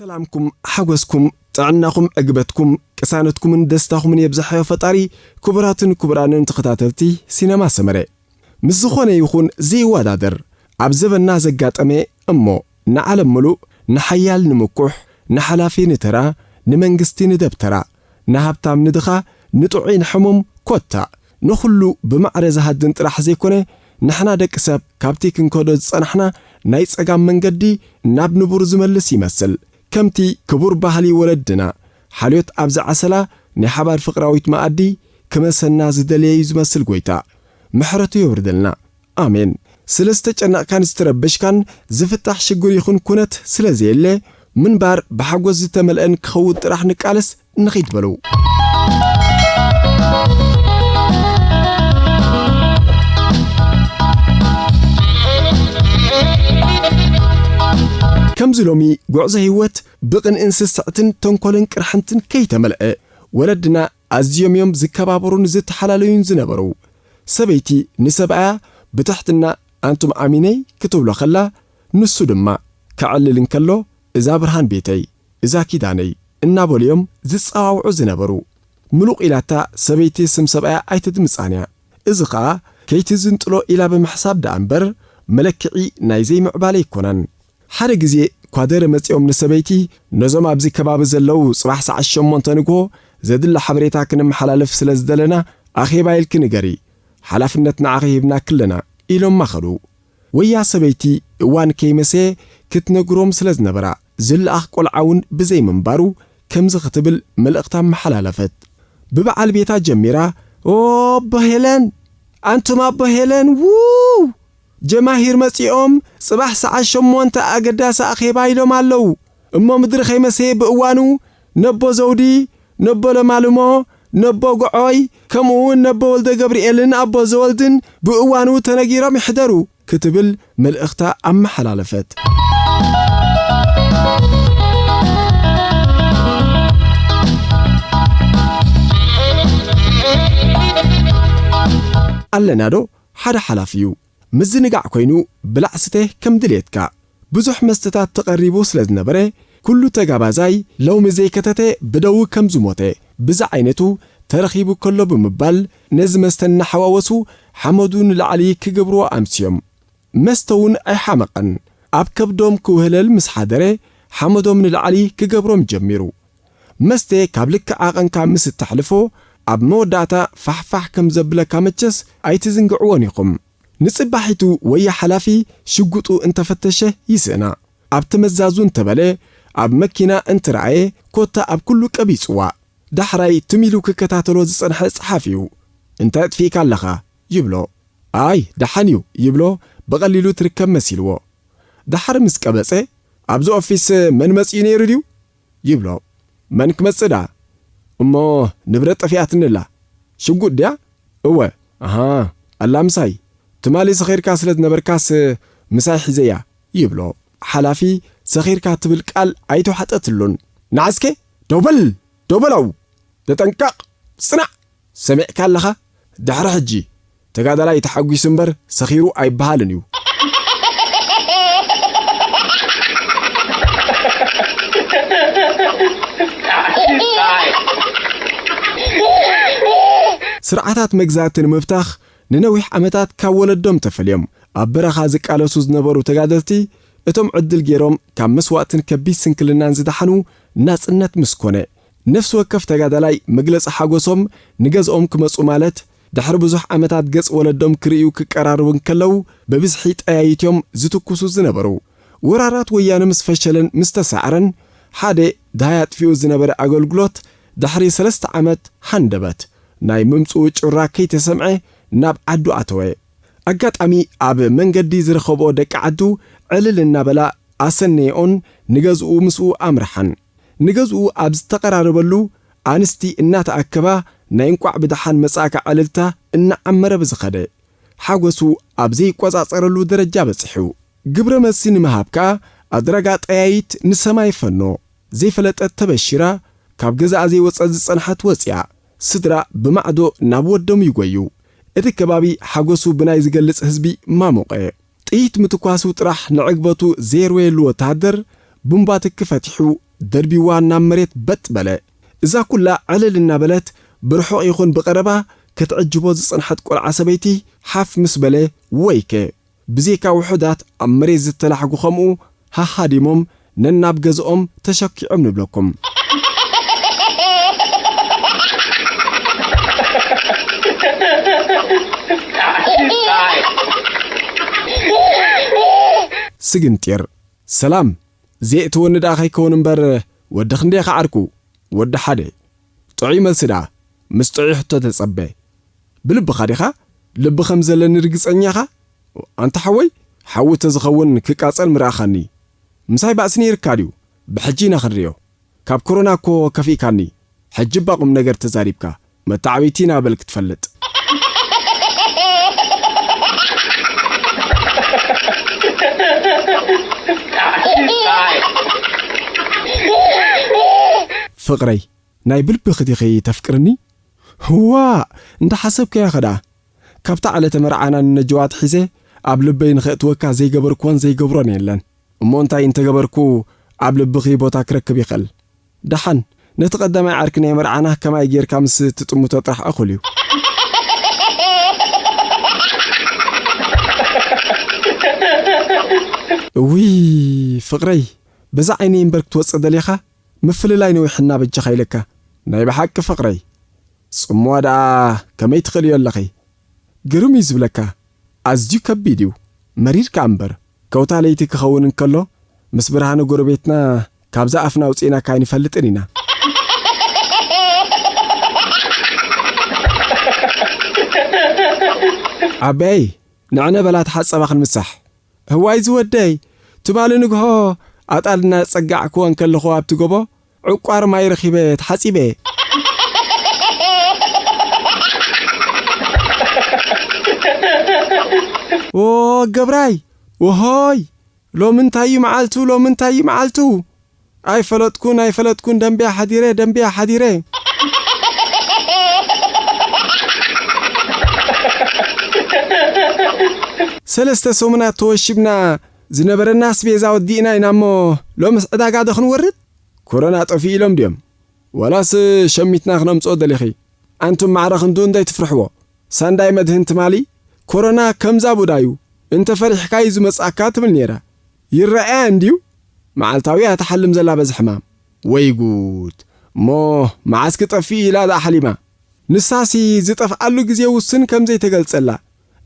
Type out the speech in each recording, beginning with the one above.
ሰላምኩም፣ ሓጎስኩም፣ ጥዕናኹም፣ ዕግበትኩም፣ ቅሳነትኩምን ደስታኹምን የብዝሓዮ ፈጣሪ። ክቡራትን ክቡራንን ተኸታተልቲ ሲነማ ሰመረ፣ ምስ ዝኾነ ይኹን ዘይወዳደር ኣብ ዘበና ዘጋጠመ እሞ ንዓለም ምሉእ ንሓያል ንምኩሕ፣ ንሓላፊ ንተራ፣ ንመንግስቲ ንደብተራ፣ ንሃብታም ንድኻ፣ ንጥዑይ ንሕሙም ኮታ ንኹሉ ብማዕረ ዝሃድን ጥራሕ ዘይኮነ፣ ንሕና ደቂ ሰብ ካብቲ ክንከዶ ዝጸናሕና ናይ ጸጋም መንገዲ ናብ ንቡር ዝመልስ ይመስል። ከምቲ ክቡር ባህሊ ወለድና፣ ሓልዮት ኣብ ዝዓሰላ ናይ ሓባር ፍቕራዊት መኣዲ ክመሰና ዝደለየ እዩ ዝመስል ጎይታ። ምሕረቱ የውርደልና። ኣሜን። ስለ ዝተጨነቕካን ዝተረበሽካን ዝፍታሕ ሽግር ይኹን ኩነት ስለ ዘየለ፣ ምንባር ብሓጎስ ዝተመልአን ክኸውን ጥራሕ ንቃለስ። ንኺድ በሉ። ከምዚ ሎሚ ጉዕዞ ህይወት ብቕንእን ስስዕትን ተንኮልን ቅርሕንትን ከይተመልአ፣ ወለድና ኣዝዮም እዮም ዝከባበሩን ዝተሓላለዩን ዝነበሩ። ሰበይቲ ንሰብኣያ ብትሕትና ኣንቱም ኣሚነይ ክትብሎ ከላ፣ ንሱ ድማ ከዕልል እንከሎ፣ እዛ ብርሃን ቤተይ፣ እዛ ኪዳነይ እናበሉ እዮም ዝጸዋውዑ ዝነበሩ። ምሉቕ ኢላታ ሰበይቲ ስም ሰብኣያ ኣይትድምጻን እያ። እዚ ኸኣ ከይትዝንጥሎ ኢላ ብምሕሳብ ደኣ እምበር፣ መለክዒ ናይ ዘይምዕባለ ኣይኮነን። ሓደ ግዜ ኳደረ መጺኦም ንሰበይቲ፣ ነዞም ኣብዚ ከባቢ ዘለዉ ጽባሕ ሰዓት ሸሞንተ ንግሆ ዘድሊ ሓበሬታ ክንመሓላለፍ ስለ ዝደለና፣ ኣኼባ ኢልኪ ንገሪ፣ ሓላፍነት ንዓኺ ሂብናኪ ኣለና፣ ኢሎማ ኸዱ። ወያ ሰበይቲ እዋን ከይመሰየ ክትነግሮም ስለ ዝነበራ፣ ዝለኣኽ ቆልዓ እውን ብዘይምንባሩ፣ ከምዚ ክትብል መልእኽታ ኣመሓላለፈት። ብበዓል ቤታ ጀሚራ፣ "ኦ ኣቦ ሄለን፣ ኣንቱም ኣቦ ሄለን፣ ውው! ጀማሂር መጺኦም፣ ጽባሕ ሰዓት ሸሞንተ ኣገዳሲ ኣኼባ ኢሎም ኣለዉ። እሞ ምድሪ ከይመሰየ ብእዋኑ ነቦ ዘውዲ፣ ነቦ ለማልሞ፣ ነቦ ጎዖይ፣ ከምኡ እውን ነቦ ወልደ ገብርኤልን ኣቦ ዘወልድን ብእዋኑ ተነጊሮም ይሕደሩ" ክትብል መልእኽታ ኣመሓላለፈት። ኣለና ዶ ሓደ ሓላፊ እዩ። ምዝንጋዕ ኮይኑ ብላዕ ስተ ከም ድሌትካ። ብዙሕ መስተታት ተቐሪቡ ስለ ዝነበረ፣ ኩሉ ተጋባዛይ ሎሚ ዘይከተተ ብደዊ ከም ዝሞተ፣ ብዛ ዓይነቱ ተረኺቡ ከሎ ብምባል፣ ነዚ መስተ እናሓዋወሱ ሓመዱ ንላዕሊ ክገብርዎ ኣምስዮም። መስተ እውን ኣይሓመቐን። ኣብ ከብዶም ክውህለል ምስ ሓደረ፣ ሓመዶም ንላዕሊ ክገብሮም ጀሚሩ። መስተ ካብ ልክዕ ዓቐንካ ምስ እተሕልፎ፣ ኣብ መወዳእታ ፋሕፋሕ ከም ዘብለካ መቸስ ኣይትዝንግዕዎን ኢኹም። ንጽባሒቱ ወያ ሓላፊ ሽጉጡ እንተፈተሸ ይስእና። ኣብ ተመዛዙ እንተበለ፣ ኣብ መኪና እንትረኣየ፣ ኮታ ኣብ ኩሉ ቀቢጽዋ። ዳሕራይ ትም ኢሉ ክከታተሎ ዝጸንሐ ጸሓፊኡ፣ "እንታይ ኣጥፊእካ ኣለኻ?" ይብሎ። "ኣይ፣ ደሓን እዩ" ይብሎ፣ ብቐሊሉ ትርከብ መሲልዎ። ደሓር ምስ ቀበጸ፣ "ኣብዚ ኦፊስ መን መጺኡ ነይሩ ድዩ?" ይብሎ። "መን ክመጽእ ደኣ? እሞ ንብረት ጠፊኣትኒ ኣላ። ሽጉጥ ድያ?" "እወ።" "ኣሃ፣ ኣላ ምሳይ። ትማሊ ሰኺርካ ስለ ዝነበርካስ ምሳይ ሒዘያ" ይብሎ። ሓላፊ ሰኺርካ ትብል ቃል ኣይተዋሕጠትሉን። "ንዓስከ ደው በል፣ ደው በል ኣብኡ። ተጠንቀቕ፣ ጽናዕ፣ ሰሚዕካ ኣለኻ? ድሕሪ ሕጂ ተጋዳላይ ተሓጒሱ እምበር ሰኺሩ ኣይበሃልን እዩ።" ስርዓታት መግዛእቲ ንምብታኽ ንነዊሕ ዓመታት ካብ ወለዶም ተፈልዮም ኣብ በረኻ ዝቃለሱ ዝነበሩ ተጋደልቲ፣ እቶም ዕድል ገይሮም ካብ መስዋእትን ከቢድ ስንክልናን ዝደሓኑ ናጽነት ምስ ኮነ፣ ነፍሲ ወከፍ ተጋዳላይ መግለጺ ሓጎሶም ንገዝኦም ክመጹ ማለት፣ ድሕሪ ብዙሕ ዓመታት ገጽ ወለዶም ክርእዩ ክቀራረቡ እንከለዉ ብብዝሒ ጠያይት እዮም ዝትኩሱ ዝነበሩ። ወራራት ወያነ ምስ ፈሸለን ምስ ተሳዕረን፣ ሓደ ደሃይ ኣጥፊኡ ዝነበረ ኣገልግሎት ድሕሪ ሰለስተ ዓመት ሃንደበት ናይ ምምጽኡ ጩራ ከይተሰምዐ ናብ ዓዱ ኣተወ። ኣጋጣሚ ኣብ መንገዲ ዝረኸብኦ ደቂ ዓዱ ዕልል እናበላ ኣሰነየኦን ንገዝኡ ምስኡ ኣምርሓን። ንገዝኡ ኣብ ዝተቐራረበሉ ኣንስቲ እናተኣከባ ናይ እንቋዕ ብደሓን መጻእካ ዕልልታ እናዓመረ ብዝኸደ፣ ሓጎሱ ኣብ ዘይቆጻጸረሉ ደረጃ በጺሑ። ግብረ መልሲ ንምሃብ ከኣ ኣድራጋ ጠያይት ንሰማይ ፈኖ። ዘይፈለጠት ተበሺራ፣ ካብ ገዛኣ ዘይወጸት ዝጸንሐት ወጺኣ። ስድራ ብማዕዶ ናብ ወዶም ይጎዩ። እቲ ከባቢ ሓጎሱ ብናይ ዝገልጽ ህዝቢ ማሞቐ። ጥይት ምትኳሱ ጥራሕ ንዕግበቱ ዘየርወየሉ ወተሃደር፣ ቡምባ ትኪ ፈቲሑ ደርቢዋ ናብ መሬት በጥ በለ። እዛ ኩላ ዕልል እናበለት ብርሑቕ ይኹን ብቐረባ ክትዕጅቦ ዝጸንሐት ቆልዓ ሰበይቲ ሓፍ ምስ በለ፣ ወይከ! ብዘይካ ውሑዳት ኣብ መሬት ዝተላሕጉ ከምኡ ሃሃዲሞም ነናብ ገዝኦም ተሸኪዖም ንብለኩም። ስግንጢር። ሰላም። ዜእቲ ወኒ ደኣ ከይከውን እምበር ወዲ ክንደይ ኢኻ ዓርኩ? ወዲ ሓደ። ጥዑይ መልሲ ደኣ ምስ ጥዑይ ሕቶ ተጸበ። ብልብኻ ዲኻ? ልቢ ከም ዘለኒ ርግጸኛ ኢኻ? ኣንታ ሓወይ፣ ሓዊ ተዝኸውን ክቃጸል ምረኣኻኒ። ምሳይ ባእሲ ነይርካ ድዩ? ብሕጂ ኢና ክንሪኦ። ካብ ኮሮና እኮ ከፊእካኒ። ሕጂ እባ ቁም ነገር ተዛሪብካ። መተዓብይቲ ኢና በል ክትፈልጥ። ፍቕረይ፣ ናይ ብልብኺ ዲኺ ተፍቅርኒ? ህዋ፣ እንዳሓሰብክያ ኸዳ። ካብታ ዕለተ መርዓና ንነጀዋ ኣትሒዘ ኣብ ልበይ ንኸእትወካ ዘይገበርኩዎን ዘይገብሮን የለን። እሞ እንታይ እንተገበርኩ ኣብ ልብኺ ቦታ ክረክብ ይኽእል? ደሓን፣ ነቲ ቀዳማይ ዓርኪ ናይ መርዓና ከማይ ጌርካ ምስ ትጥምቶ ጥራሕ እኹል እዩ። እውይ፣ ፍቕረይ፣ በዛ ዓይነይ እምበር ክትወጽእ ደሊኻ? ምፍልላይ ነዊሕና በጃኻ ኢለካ። ናይ ብሓቂ ፍቕረይ፣ ጽምዋ ደኣ ከመይ ትኽእልዮ ኣለኺ? ግርም እዩ ዝብለካ። ኣዝዩ ከቢድ እዩ። መሪርካ እምበር። ከውታ ለይቲ ክኸውን እንከሎ፣ ምስ ብርሃነ ጎረቤትና ካብዛ ኣፍና ኣውጺእናካ ኣይንፈልጥን ኢና። ዓበይ፣ ንዕነ በላ ተሓጸባ ክንምሳሕ። እዋይ ዝወደይ፣ ትማሊ ንግሆ ኣጣል እናጸጋዕክዎ እንከለኹ ኣብቲ ጎቦ፣ ዕቋር ማይ ረኺበ ተሓጺበ። ኦ ገብራይ፣ ወሆይ፣ ሎሚ እንታይ እዩ መዓልቱ፣ ሎሚ እንታይ እዩ መዓልቱ? ኣይፈለጥኩን፣ ኣይፈለጥኩን፣ ደንብያ ሓዲረ፣ ደንብያ ሓዲረ። ሰለስተ ሰሙናት ተወሺብና ዝነበረና ኣስቤዛ ወዲእና ኢና እሞ፣ ሎምስ ዕዳጋ ዶ ክንወርድ? ኮሮና ጠፊኡ ኢሎም ድዮም? ዋላስ ሸሚትና ክነምጽኦ ደሊኺ? ኣንቱም ማዕረ ክንድኡ እንዳይትፍርሕዎ። ሳንዳይ መድህን ትማሊ፣ ኮሮና ከምዛ ቡዳ እዩ፣ እንተፈሪሕካ እዩ ዝመጽኣካ ትብል ነይራ። ይረኣያ እንድዩ? መዓልታዊ እያ ትሓልም ዘላ በዚ ሕማም። ወይ ጉድ! እሞ መዓስ ክጠፍእ ኢላ ደኣ ሓሊማ? ንሳሲ ዝጠፍኣሉ ግዜ ውሱን ከም ዘይተገልጸላ።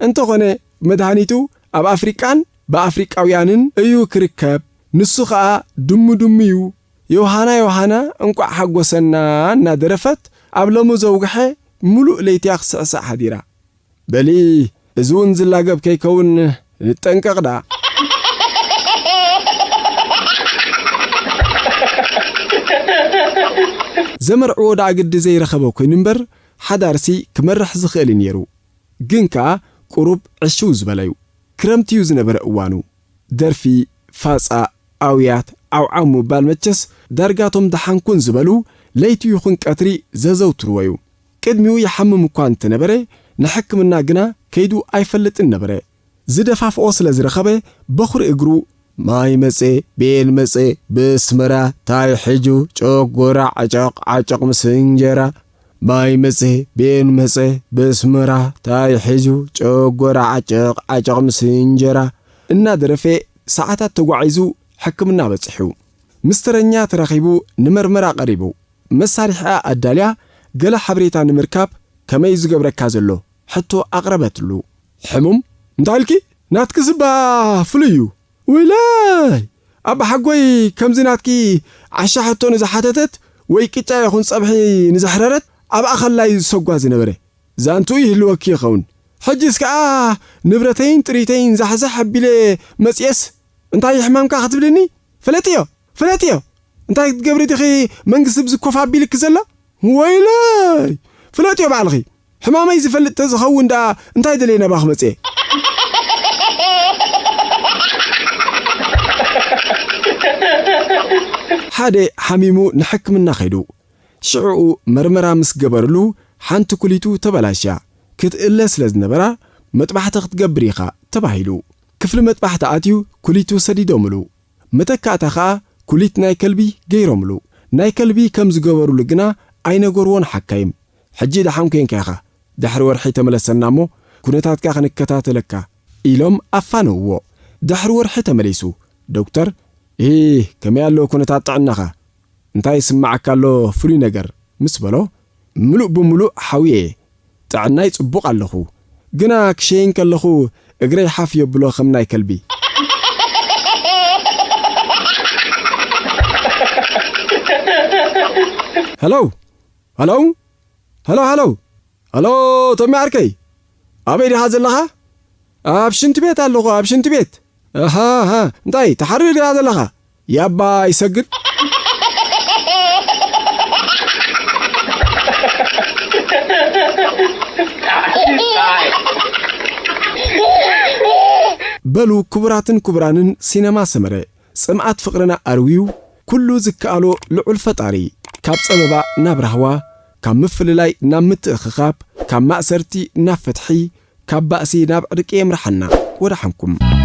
እንተኾነ መድሃኒቱ ኣብ ኣፍሪቃን ብኣፍሪቃውያንን እዩ ክርከብ። ንሱ ኸኣ ድሙ ድሙ እዩ። ዮሃና ዮሃና እንቋዕ ሓጎሰና እናደረፈት ኣብ ሎሚ ዘውግሐ ምሉእ ለይቲያ ክስዕስዕ ሓዲራ። በሊ፣ እዚ እውን ዝላገብ ከይከውን ንጠንቀቕ ደኣ። ዘመርዕዎ ደኣ ግዲ ዘይረኸበ ኮይኑ እምበር፣ ሓዳርሲ ክመርሕ ዝኽእል እዩ ነይሩ። ግን ከኣ ቁሩብ ዕሽው ዝበለዩ። ክረምቲ እዩ ዝነበረ እዋኑ። ደርፊ፣ ፋጻ፣ ኣውያት፣ ዓውዓው ምባል መቸስ ዳርጋቶም ደሓንኩን ዝበሉ ለይቲ ይኹን ቀትሪ ዘዘውትርዎ እዩ። ቅድሚኡ ይሓምም እኳ እንተነበረ፣ ንሕክምና ግና ከይዱ ኣይፈልጥን ነበረ። ዝደፋፍኦ ስለ ዝረኸበ፣ በኹሪ እግሩ ማይ መጸ፣ ቤል መጸ፣ ብስመራ ታይ ሕጁ፣ ጨጎራ ዓጨቕ ዓጨቕ ምስ እንጀራ። ማይ መጸ፣ ቤል መጸ፣ ብስመራ ታይ ሕጁ፣ ጨጎራ ዓጨቕ ዓጨቕ ምስ እንጀራ እናደረፈ ሰዓታት ተጓዒዙ ሕክምና በጺሑ። ምስ ተረኛ ተራኺቡ ንመርመራ ቀሪቡ። መሳርሒኣ ኣዳልያ ገለ ሓበሬታ ንምርካብ ከመይ ዝገብረካ ዘሎ ሕቶ ኣቕረበትሉ። ሕሙም፣ እንታይ ኢልኪ? ናትክስ እባ ፍሉይ እዩ። ውይለይ! ኣባሓጎይ ከምዚ ናትኪ ዓሻ ሕቶ ንዝሓተተት ወይ ቅጫ ይኹን ጸብሒ ንዘሕረረት ኣብኣ ከላ እዩ ዝሰጓ ዝነበረ። ዛንትኡ ይህልወኪ ይኸውን። ሕጂስ ከኣ ንብረተይን ጥሪተይን ዛሕዛሕ ኣቢለ መጽየስ እንታይ እዩ ሕማምካ ክትብልኒ? ፍለጥዮ! ፍለጥዮ! እንታይ ክትገብሪ ዲኺ መንግስቲ ብዚ ኮፍ ኣቢልኪ ዘሎ? ወይለይ! ፍለጥዮ ባዕልኺ! ሕማመይ ዝፈልጥ ተዝኸውን ደኣ እንታይ ደልየ ናባኺ መጽየ? ሓደ ሓሚሙ ንሕክምና ከይዱ። ሽዑኡ መርመራ ምስ ገበርሉ ሓንቲ ኩሊቱ ተበላሽያ ክትእለ ስለ ዝነበራ መጥባሕቲ ክትገብር ኢኻ ተባሂሉ። ክፍሊ መጥባሕቲ ኣትዩ ኩሊቱ ሰዲዶምሉ። መተካእታ ኸኣ ኩሊት ናይ ከልቢ ገይሮምሉ። ናይ ከልቢ ከም ዝገበሩሉ ግና ኣይነገርዎን ሓካይም። ሕጂ ደሓን ኮንካ ኢኻ፣ ድሕሪ ወርሒ ተመለሰና እሞ ኩነታትካ ክንከታተለካ ኢሎም ኣፋነውዎ። ድሕሪ ወርሒ ተመሊሱ። ዶክተር፣ "ኢ፣ ከመይ ኣሎ ኩነታት ጥዕናኻ? እንታይ ይስምዓካ ኣሎ ፍሉይ ነገር?" ምስ በሎ፣ "ምሉእ ብምሉእ ሓውየ፣ ጥዕናይ ጽቡቕ ኣለኹ። ግና ክሸይን ከለኹ እግረይ ሓፍ የብሎ ከም ናይ ከልቢ። ሃሎ፣ ሃሎ፣ ሃሎ፣ ሃሎ፣ ሃሎ፣ ቶሚ ዓርከይ፣ ኣበይ ዲኻ ዘለኻ?" "ኣብ ሽንቲ ቤት ኣለኹ፣ ኣብ ሽንቲ ቤት." "ኣሃ፣ ኣሃ፣ እንታይ ትሓርድ ዲኻ ዘለኻ?" "ያባ ይሰግድ?" በሉ ክቡራትን ክቡራንን፣ ሲነማ ሰመረ ጽምኣት ፍቕርና ኣርውዩ፣ ኩሉ ዝከኣሎ ልዑል ፈጣሪ ካብ ጸበባ ናብ ራህዋ፣ ካብ ምፍልላይ ናብ ምትእኽኻብ፣ ካብ ማእሰርቲ ናብ ፍትሒ፣ ካብ ባእሲ ናብ ዕርቂ የምርሓና። ወደሓንኩም።